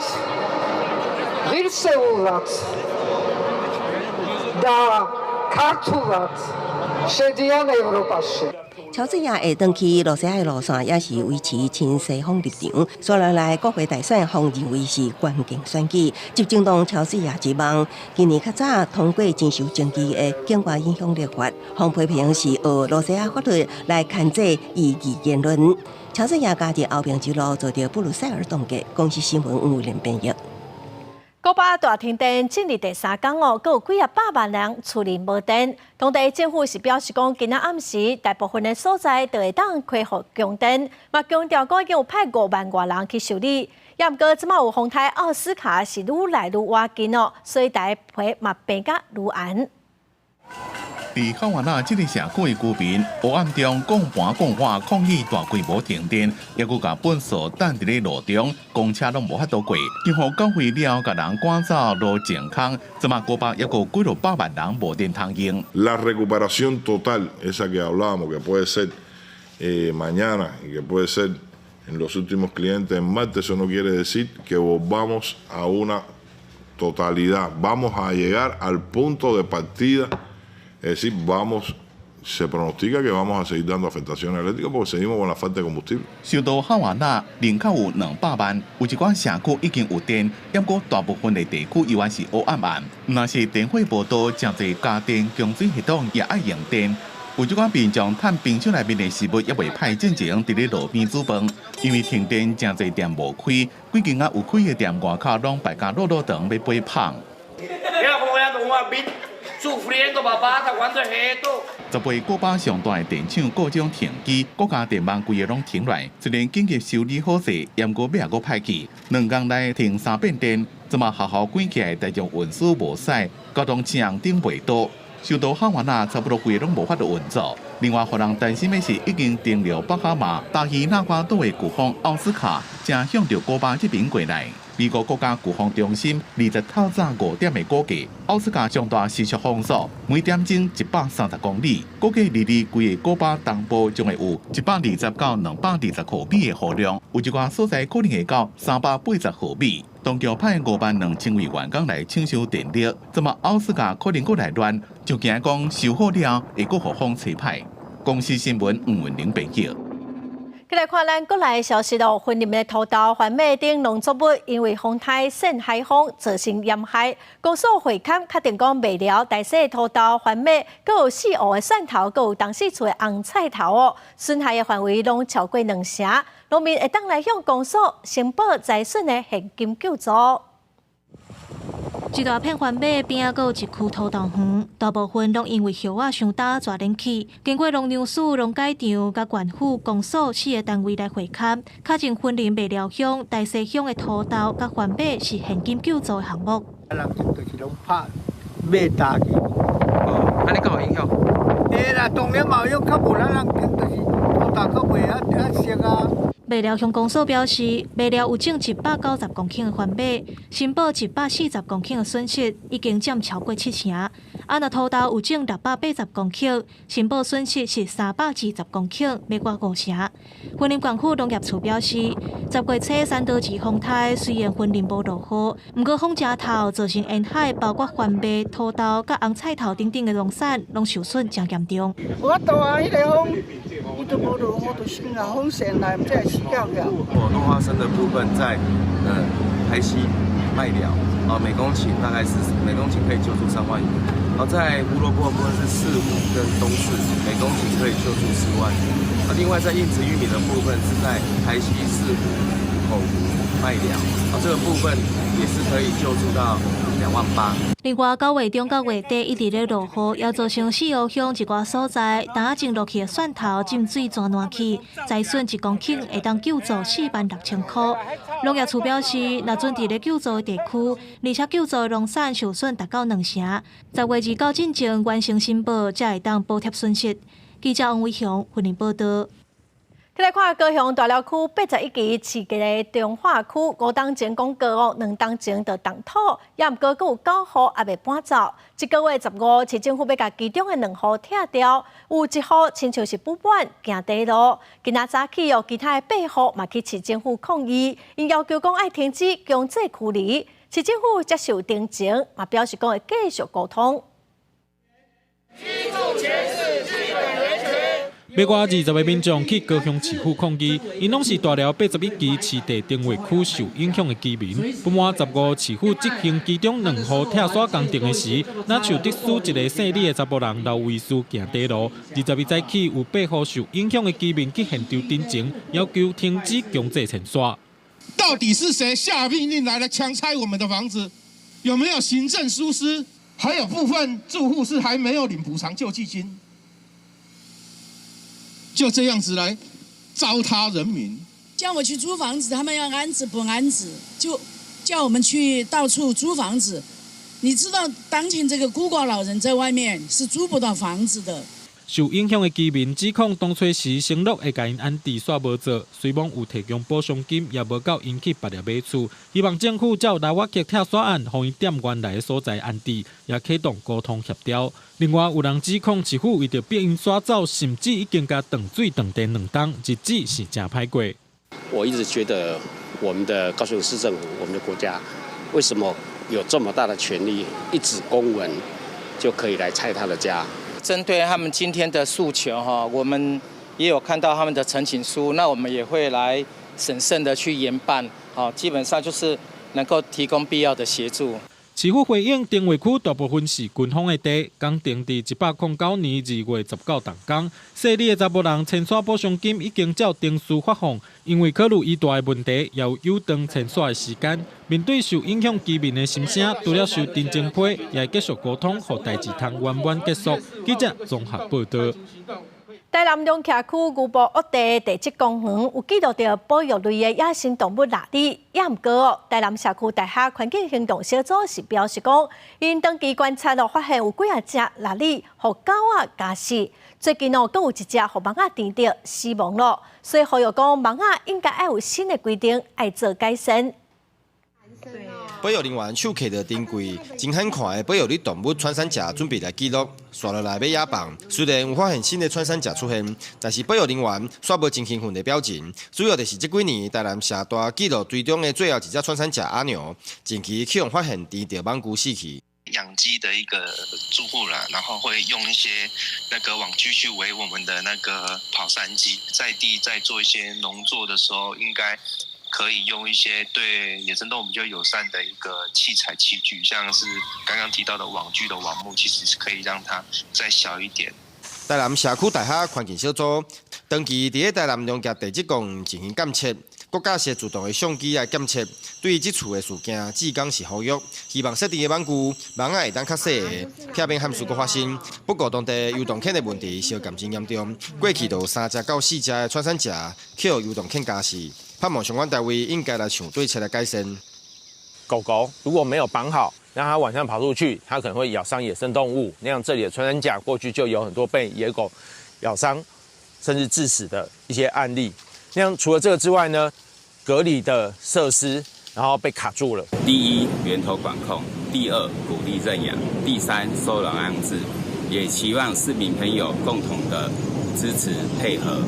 ღირსეულად და ქართულად შედიან ევროპაში. 喬治亞會轉去羅西亞的路線，也是維持親西方立場。紲落來國會大選，予認為是關鍵選舉。執政黨喬治亞之夢今年較早通過真受爭議的境外影響力法，予批評是學羅西亞法律來牽制異議言論。喬治亞加入歐盟之路遭著布魯塞爾凍結。公視新聞吳偉林編譯。古巴大停電進入第三工哦，閣有幾仔百萬人厝裡無電。當地政府是表示講，今仔暗時大部分的所在都會當恢復供電，嘛強調講已經有派5萬外人去修理。也毋過這馬有風颱奧斯卡是愈來愈倚近哦，所以台皮嘛變甲愈紅。佇哈瓦那這个社區的居民，黑暗中講盤講話抗議大規模停電，猶閣共糞埽擲佇咧路中，公車攏無法度過。警方九歲了後，共人趕走落淨空，這馬古巴猶閣幾落百萬人無電通用。 La recuperación total, esa que hablábamos, que puede ser mañana y que puede ser En los últimos clientes en martes, eso no quiere decir que volvamos a una totalidad. Vamos a llegar al punto de partida, es decir, vamos, se pronostica que vamos a seguir dando afectaciones eléctricas porque seguimos con la falta de combustible. 首都哈瓦那人口有200萬，有一寡社區已經有電，毋過大部分的地區依然是烏暗暗。若是電費無多，誠濟家電、供水系統也愛用電。有這寡民眾趁冰箱內面的食物猶未歹進前，佇咧路邊煮飯。因為停電，誠濟店無開，幾間仔有開的店外口攏排甲落落長欲買麭。10月，古巴上大的電廠故障停機，國家電網規个攏停亂。雖然緊急修理好勢，毋過尾仔閣歹去，2工內停三遍電，這馬學校關起來，大眾運輸無駛，交通青紅燈袂倒。首都哈瓦那差不多規个攏無法度運作。另外，予人擔心的是，已經登陸巴哈馬、大希那瓜島的颶風奧斯卡，正向著古巴這邊過來。美國國家颶風中心20透早5點的估計，奧斯卡上大時速風速每點鐘130公里，估計離離規个古巴東部將會有120到220毫米的雨量，有一寡所在可能會到380毫米。當局派5萬2千位員工來搶修電力，這馬奧斯卡可能閣來亂，就驚講修好了會閣予風吹歹。公視新聞吳文玲編譯。繼來看咱國內消息咯，雲林的土豆、番麥等農作物因為風颱扇海風造成淹害，公所會勘確定講麥寮、大勢的土豆、番麥，閣有四湖的蒜頭，閣有東勢厝的紅菜頭哦，損害的範圍攏超過兩成，農民會當來向公所申報災損的現金救助。一大片番麥邊仔，閣有一區土豆園，大部分攏因為葉仔傷焦逝冷去。經過農糧署、農改場、佮縣府、公所四个單位來會勘，確認雲林麥寮鄉、大勢鄉的土豆佮番麥是現金救助的項目。人就是攏拍麥焦去。哦，按呢敢有影響？會啦，當然嘛有，較無咱人就是土豆較袂遐遐熟啊。麥寮鄉公所表示，麥寮有種190公頃的番麥，申報140公頃的損失已經佔超過七成。啊，若土豆有種680公頃，申報損失是320公頃，欲過五成。雲林縣府農業處表示，10月初山道二風颱雖然雲林無落雨，毋過風誠透造成沿海包括番麥、土豆佮紅菜頭等等的農產攏受損誠嚴重。無法度啊，彼個風，伊都無落雨，就先來風扇來，毋知會死掉掉。落花生的部分在台西麥寮啊，每公頃大概是每公頃可以救助3萬元。而在胡蘿蔔的部分是四湖跟東勢，每公頃可以救助4萬元。啊，另外在硬質玉米的部分是在台西四湖、口湖、麥寮，啊，這個部分也是可以救助到2萬8。另外，9月中到月底一直咧落雨，也造成四湖鄉一寡所在，淡仔種落去的蒜頭浸水全爛去，災損1公頃會當救助4萬6千塊。農業處表示，若準佇咧救助的地區，而且救助的農產受損達到兩成，10月29進前完成申報，才會當補貼損失。記者王偉雄雲林報導。來看高雄大寮區81期市的重劃區，5冬前講過哦，2冬前就動土，也毋過閣有9戶猶未搬走。這个月15，市政府欲共其中的兩戶拆掉，有一戶親像是不滿行短路。今仔早起哦，其他的8戶嘛去市政府抗議，𪜶要求講愛停止強制驅離。市政府接受陳情，嘛表示講會繼續溝通。欲過20个民眾去高雄市府抗議，𪜶攏是大寮81期市地重劃區受影響的居民。不滿15市府執行其中兩戶拆徙工程的時，若像特殊一个姓李的查埔人劉維書行短路。21早起有8戶受影響的居民去現場陳情，要求停止強制遷徙。到底是誰下命令來來強拆我們的房子？有沒有行政疏失？還有部分住戶是還沒有領補償救濟金。就這樣子來糟蹋人民。叫我去租房子，他們要安置不安置，就叫我們去到處租房子。你知道當前這個孤寡老人在外面是租不到房子的。受影響的居民指控當初時承諾會共𪜶安置，煞無做，雖罔有提供補償金，也無夠𪜶去別个買厝。希望政府照拉瓦克拆徙案，予𪜶踮原來的所在安置，也啟動溝通協調。另外，有人指控市府為著逼𪜶徙走，甚至已經共斷水斷電2冬，日子是誠歹過。我一直覺得我們的高雄市政府，我們的國家，為什麼有這麼大的權力，一紙公文就可以來拆他的家？針對他們今天的訴求，哈，我們也有看到他們的陳情書，那我們也會來審慎的去研辦，好，基本上就是能夠提供必要的協助。市府回應，重劃區大部分是軍方的地，工程佇109年2月19動工。細膩的查埔人遷徙補償金已經照程序發放，因為考慮伊大的問題，也有延長遷徙的時間。面對受影響居民的心聲，除了收陳情批，也會繼續溝通，予代誌通圓滿結束。記者綜合報道。台南龍徛區牛埔惡地地質公園有記錄著保育類的野生動物臘麧，也毋過哦，台南社區大學環境行動小組是表示講，𪜶長期觀察咯，發現有幾仔隻臘麧予狗仔咬死，最近哦，閣有一隻予蠓仔叮著死亡咯，所以呼籲講蠓仔應該愛有新的規定，愛做改善。保育人員手提著珍貴、真罕看的保育類動物穿山甲，準備來記錄，紲落來欲野放。雖然有發現新的穿山甲出現，但是保育人員煞無真興奮的表情。主要就是這幾年台南社大記錄追蹤的最後一隻穿山甲阿牛，近期去予發現叮著蠓螽死去。養雞的一個住戶啦，然後會用一些那個網具去圍我們的那個跑山雞，在地在做一些農作的時候，應該可以用一些對野生動物比較友善的一個器材器具，像是剛剛提到的網具的網目，其實是可以讓它再小一點。台南社區大學環境小組長期佇咧台南龍徛地質公園進行監測，閣架設自動的相機來檢測。對於這次的事件，志工是呼籲，希望設定的網具網仔會當較細个，避免憾事閣發生。不過當地遊動犬的問題相兼真嚴重，過去就有三隻到四隻的穿山甲去予遊動犬咬死。盼望相關單位應該來想對策來改善。狗狗如果沒有綁好，讓它晚上跑出去，它可能會咬傷野生動物。那樣這裡的穿山甲過去就有很多被野狗咬傷，甚至致死的一些案例。那樣除了這個之外呢，隔離的設施然後被卡住了。第一，源頭管控；第二，鼓勵認養；第三，收容安置。也期望市民朋友共同的支持配合，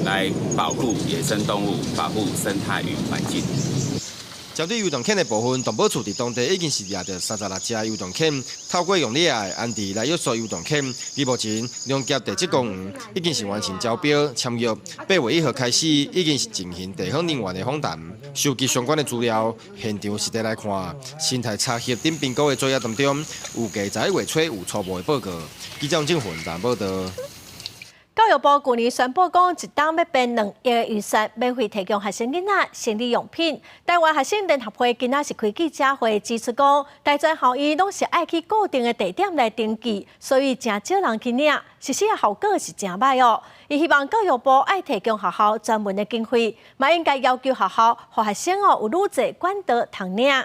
來保護野生動物，保護生態與環境。針對遊動犬的部分，動保處佇當地已經是掠著36隻遊動犬，透過用獵的安置來約束遊動犬。而目前龍徛地質公園已經是完成招標簽約，8月1號開始已經是進行地方人員的訪談，收集相關的資料。現場實地來看，生態查核等評估的作業當中，預計11月初有初步的報告。記者鄭雲台報道。教育部舊年宣布講，一冬欲編2億的預算，免費提供學生囡仔生理用品。台灣學生聯合會今仔是開記者會，指出講，大專校院攏是愛去固定的地點來登記，所以誠少人去領，實施的效果是誠䆀哦。伊希望教育部愛提供學校專門的經費，嘛應該要求學校予學生哦有愈濟管道通領。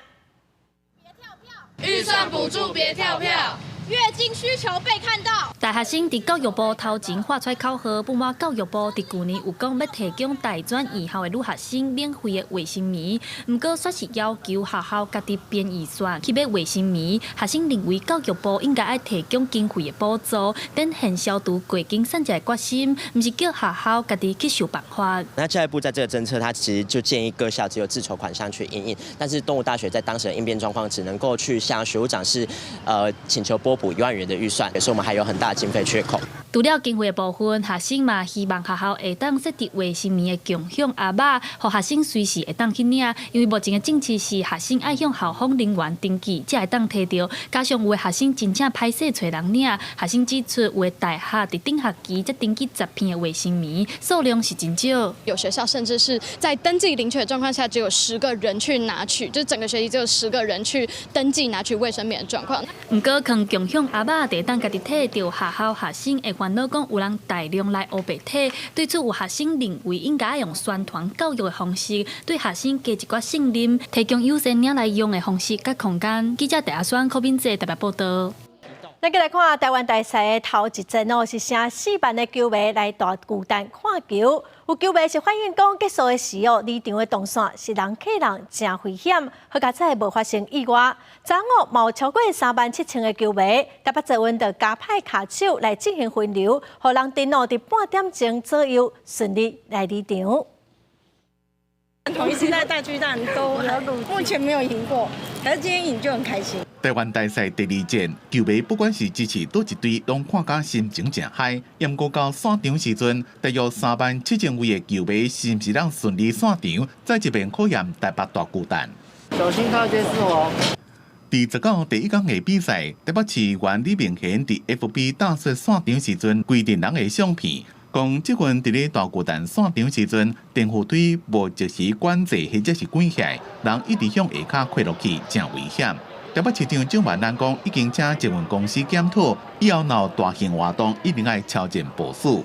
預算補助別跳票。月經需求被看到。大學生佇教育部頭前喊出口號，不滿教育部佇舊年有講欲提供大專院校的女學生免費的衛生棉，毋過煞是要求學校家己編預算去買衛生棉。學生認為教育部應該愛提供經費的補助，等現消除過經散者的決心，毋是叫學校家己去想辦法。那教育部在這個政策，它其實就建議各校只有自籌款項去因應，但是東吳大學在當時的應變狀況，只能夠去向學務長是，請求撥補1萬元的預算，所以我們還有很大的經費缺口。除了經費的部分，學生嘛希望學校會當設置衛生棉的共享盒仔，予學生隨時會當去領。因為目前的政策是學生愛向校方人員登記，才會當提著。加上有的學生真正歹勢揣人領，學生指出有的大學佇頂學期才登記10片的衛生棉，數量是真少。有學校甚至是在登記領取的狀況下，只有10個人去拿取，就整個學期只有十個人去登記拿取衛生棉的狀況。毋過，囥共享盒仔，就會當家己提著，學校學生會煩惱講有人大量來烏白提，對此有學生認為應該用宣傳教育的方式，對學生加一寡信任，提供優先領來用的方式佮空間。記者鄭阿雙、柯敏哲台北報道。咱繼來看台灣大賽的頭一戰哦，是聲4萬的球迷來大巨蛋看球。有球迷是反映講，結束的時哦，離場的動線是人擠人，誠危險，好佳哉無發生意外。昨昏嘛有超過3萬7千个球迷，台北捷運就加派跤手來進行分流，予人陣哦佇半點鐘左右順利來離場。統一時代大巨蛋都目前沒有贏過，可是今天贏就很開心。台灣大賽第二戰，球迷不管是支持佗一隊，攏看甲心情誠 high。毋過到散場時陣，大約37,000位的球迷是毋是能順利散場，再一遍考驗台北大巨蛋。小心靠街四哦。佇19第一工的比賽，台北市議員李明賢佇 FB 打出散場時陣規陣人的相片，講這陣佇咧大巨蛋散場時陣，電扶梯無及時管制或者是關起來，人一直向下跤潰落去，誠危險。台北市長蔣萬安講，已經請捷運公司檢討，以後若有大型活動，一定愛超前部署。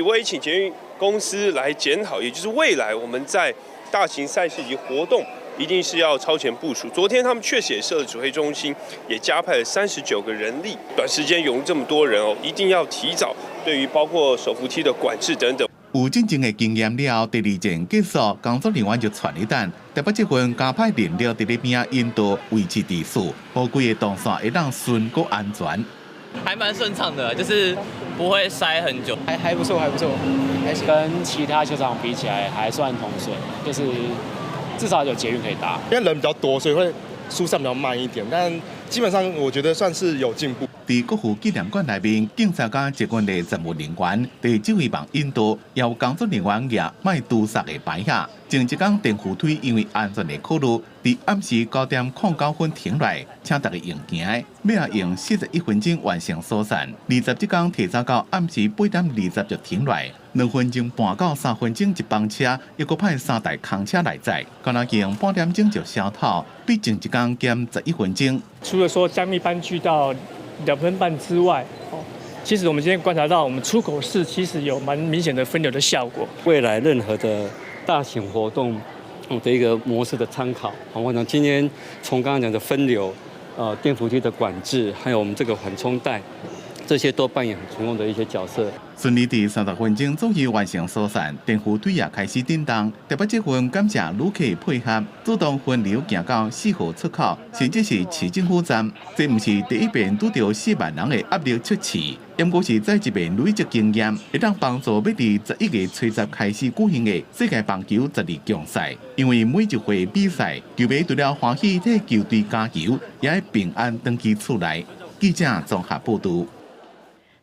我也請捷運公司來檢討，也就是未來我們在大型賽事及活動，一定是要超前部署。昨天他們確實也設了指揮中心，也加派了39個人力，短時間湧入這麼多人哦，一定要提早對於包括手扶梯的管制等等。有進前的經驗了後，第二戰結束，工作人員就傳一單，台北捷運加派人力佇咧邊仔引導維持秩序，予規個動線會當順閣安全。還蠻順暢的，就是不會塞很久，還不錯，還不錯，還跟其他球場比起來還算通順，就是至少有捷運可以搭。因為人比較多，所以會疏散比較慢一點，但基本上我覺得算是有進步。佇國父紀念館內面，警察佮捷運的站務人員佇指揮棒引導，也有工作人員舉莫堵塞的牌仔。前一工電扶梯因為安全的考慮，佇暗時9點09分停落來，請大家用行的，尾仔用41分鐘完成疏散。20這工提早到暗時8點20就停落來，2分鐘半到3分鐘一班車，猶閣派三台空車來載，敢若用半點鐘就消透，比前一工減11分鐘。除了說加密班距到2分半之外，其實我們今天觀察到，我們出口室其實有蠻明顯的分流的效果。未來任何的大型活動的一個模式的參考，我想今天從剛剛講的分流、電扶梯的管制，還有我們這個緩衝帶，這些都扮演很成功的一些角色。順利佇30分鐘左右完成疏散，電扶梯也開始振動。台北捷運感謝旅客配合，主動分流行到4號出口，甚至是市政府站。這毋是第一遍拄著4萬人的壓力測試，毋過是再一遍累積經驗，會當幫助欲佇11月初十開始舉行的世界棒球十二強賽。因為每一回比賽，球迷除了歡喜替球隊加油，也會平安轉去厝內。記者綜合報導。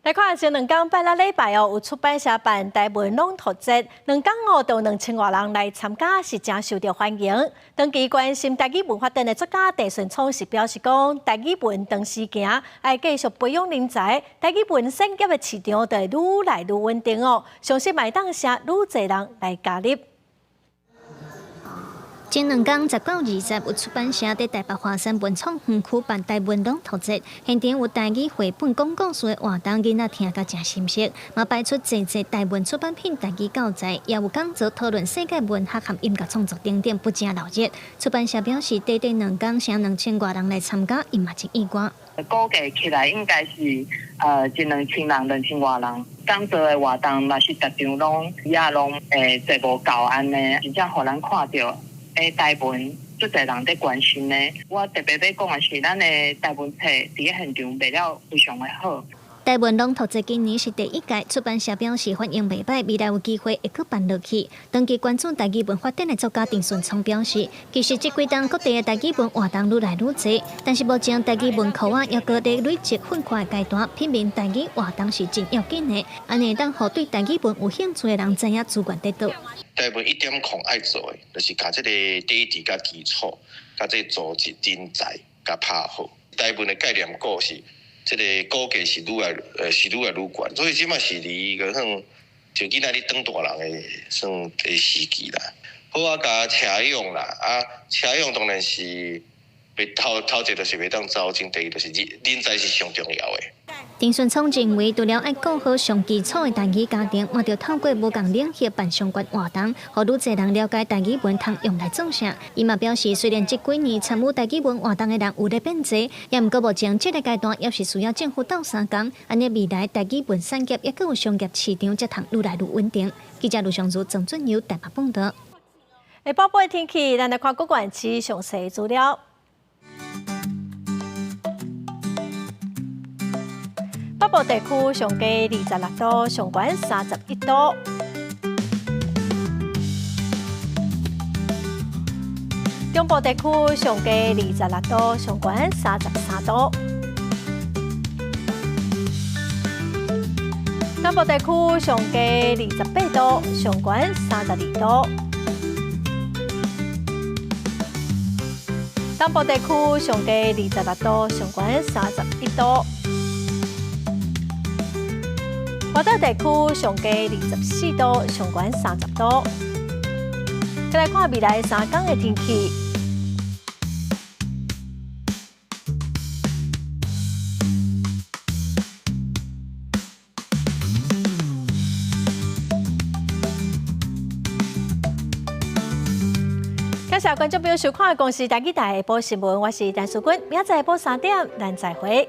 來看前兩工拜六禮拜哦，有出版社辦台文朗讀節，兩工哦，就2000外人來參加，是誠受著歡迎。長期關心台語文發展的作家鄭順聰是表示講，台語文長時行，愛繼續培養人才，台語文產業的市場就會愈來愈穩定哦。相信會當吸愈濟人來加入。前兩工19、20有出版社佇台北華山文創園區辦台文朗讀節，現場有台語繪本講故事的活動，囡仔聽甲誠心適，嘛擺出濟濟台文出版品、台語教材，也有講座討論世界文學和音樂創作等等，不正鬧熱。出版社表示，短短兩工，成2000外人來參加，伊嘛真意外。估計起來應該是一兩千人、2000外人。講座的活動嘛是逐場攏也攏會坐無夠按呢，真正予咱看著。台文足濟人佇關心呢。我特別欲講的是，咱的台文冊佇咧現場賣了非常的好。台文朗讀節今年是第一屆，出版社表示反應袂䆀，未來有機會會閣辦落去。長期關注台語文發展的作家鄭順聰表示，其實這幾冬各地的台語文活動愈來愈濟，但是目前台語文庫啊，猶閣佇累積訓課的階段，品評台語活動是真要緊的，按呢會當予對台語文有興趣的人知影資源佇佗。台文1.0愛做的，就是共這個底子佮基礎，佮這個組織人才共拍好。台文的概念股是，這個股價是愈來是愈來愈懸，所以這馬是離個算就囡仔咧長大人的算的時期啦。好啊，共車用啦，啊，車用當然是袂頭頭一個就是袂當走精，第二就是人才是上重要的。鄭順聰認為，除了愛顧好上基礎的台語家庭，嘛著透過無仝領域辦相關活動，予愈濟人了解台語文通用來做啥。伊嘛表示，雖然這幾年參與台語文活動的人有咧變濟，也毋過目前這個階段，猶是需要政府鬥相共，按呢未來台語文產業猶閣有商業市場，才通愈來愈穩定。記者盧尚如、曾俊友台北報導。下晡的天氣，咱來看各縣市詳細資料。北部地區上低26度，上懸31度。中部地區上低26度，上懸33度。南部地區上低28度，上懸32度。東部地區上低26度，上懸31度。外島地區上低24度，上懸30度。再來看未來3天的天氣。感謝觀眾朋友收看《公視台語台》下晡新聞，我是陳淑君，明仔載下晡3點，咱再會。